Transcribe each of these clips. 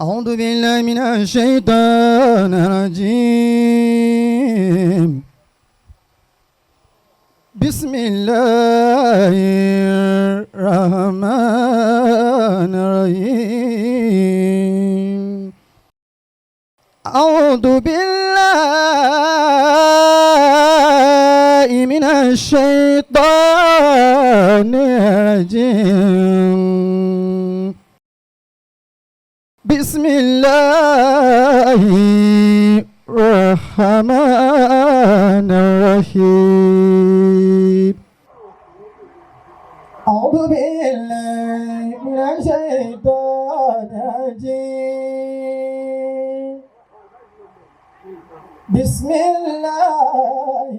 أعوذ بالله من الشيطان الرجيم. بسم الله الرحمن الرحيم. أعوذ بالله من الشيطان الرجيم. بسم الله الرحمن الرحيم. أعوذ بالله من الشيطان الرجيم. بسم الله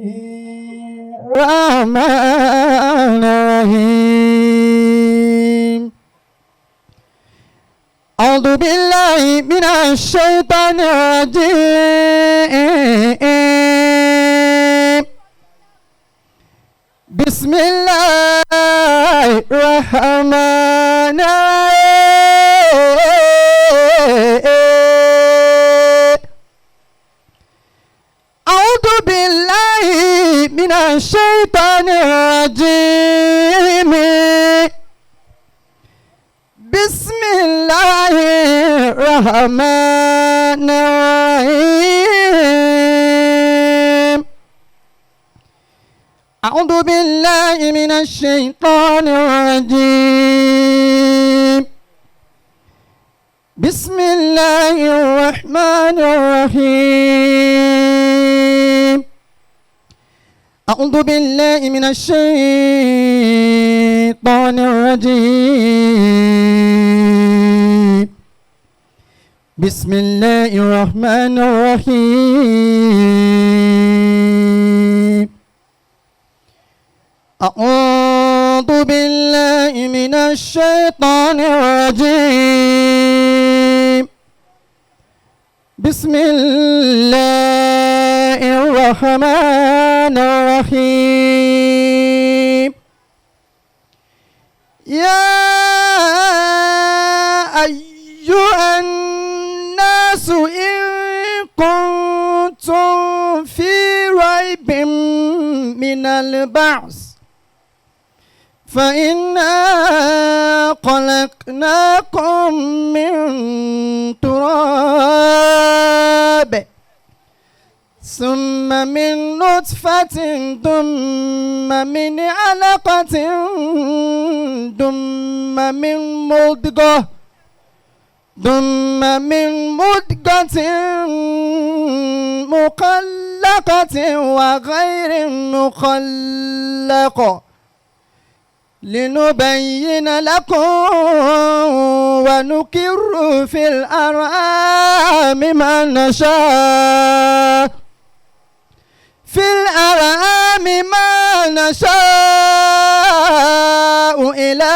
الرحمن الرحيم. أعوذ بالله من الشيطان الرجيم. بسم الله الرحمن الرحيم. أعوذ بالله من الشيطان الرجيم. بسم الله الرحمن الرحيم. أعوذ بالله من الشيطان الرجيم. بسم الله الرحمن الرحيم. أعوذ بالله من الشيطان الرجيم. بسم الله الرحمن الرحيم. أعوذ بالله من الشيطان الرجيم. بسم الله الرحمن الرحيم. يا أيها الناس إن كنتم في ريب من البعث فإنا خلقناكم من تراب ثم من نطفة ثم من علقة ثم من مضغة ثم من مضغة مخلقة وغير مخلقة لنبين لكم ونقر في الأرحام ما نشاء في الأرحام ما نشاء إلى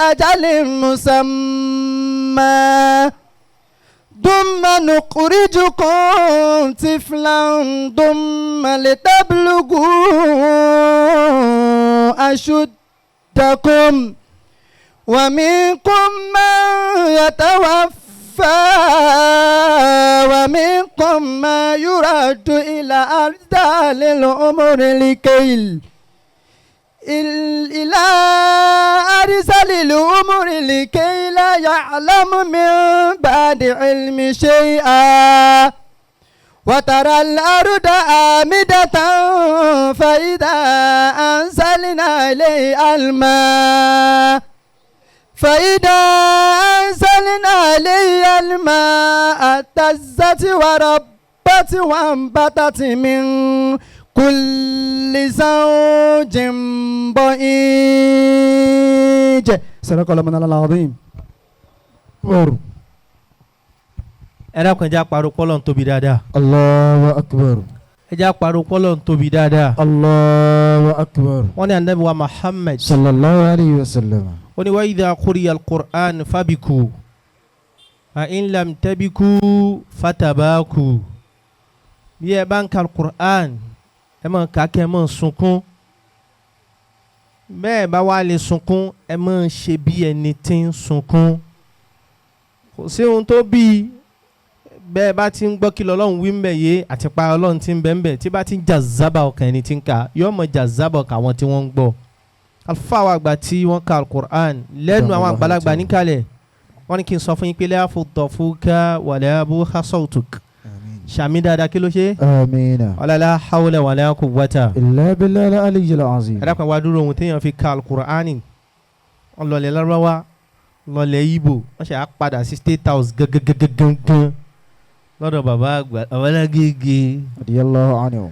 أجل مسمى ثم نخرجكم طفلا ثم لتبلغوا أشدكم ومنكم من يتوفى ومنكم ما يرد إلى أرذل العمر لكي إلى أرذل العمر لكي لا يعلم من بعد علم شيئا وترى الأرض هامدة فإذا أنزلنا عليها الماء فإذا أنزلنا عليها الماء اهتزت وربت وأنبتت من كل زوج بهيج. صدق الله العظيم. Ẹ dákun, ẹ jẹ́ á pariwo pọ́lọ́un tóbi dáadáa. Allahu akbar. Ẹ jẹ́ á pariwo pọ́lọ́un tóbi dáadáa. Allahu akbar. Wọ́n ní anabi wa Muhammad sallallahu alayhi wa sallam. Ó ní wa idha quriya al-Qur'an fabiku fa in lam tabiku fatabaku. Bí ẹ bá ń ka al-Qur'an, ẹ máa kà á kẹ́ ẹ máa sunkún. Bẹ́ẹ̀ bá wà lè sunkún, ẹ máa ṣe bí ẹni tí ń sunkún. Kò sí ohun tó bí i bẹ́ẹ̀ bá ti ń gbọ́ kí lọ́lọ́run wí ń bẹ̀ yé àti pa Ọlọ́run ti ń bẹ̀ ń bẹ̀ tí bá ti ń jàzábà ọkàn ẹni tí ń kà yóò mọ jàzábà ọkàn àwọn tí wọ́n ń gbọ́. Alfa wa àgbà tí wọ́n ka alukur'an lẹ́nu àwọn àgbàlagbà níkàlẹ̀, wọ́n ní kí n sọ fún yín pé lẹ́yà fòtọ̀fúnká wàlẹ́ abú hasautuk. Sàmì dáadáa, kí ló ṣe? Amina. Wala hawla wala quwwata Illa billahi al-aliyyil azim. Ẹ dákun, wá dúró ohun téèyàn fi ka alukur'ani. Wọ́n lọlẹ̀ Lárúbáwá, lọlẹ̀ Ìgbò, wọ́n ṣe á padà sí State House gangan lọ́dọ̀ bàbá àgbà Babalágége. Radiyallahu anhu.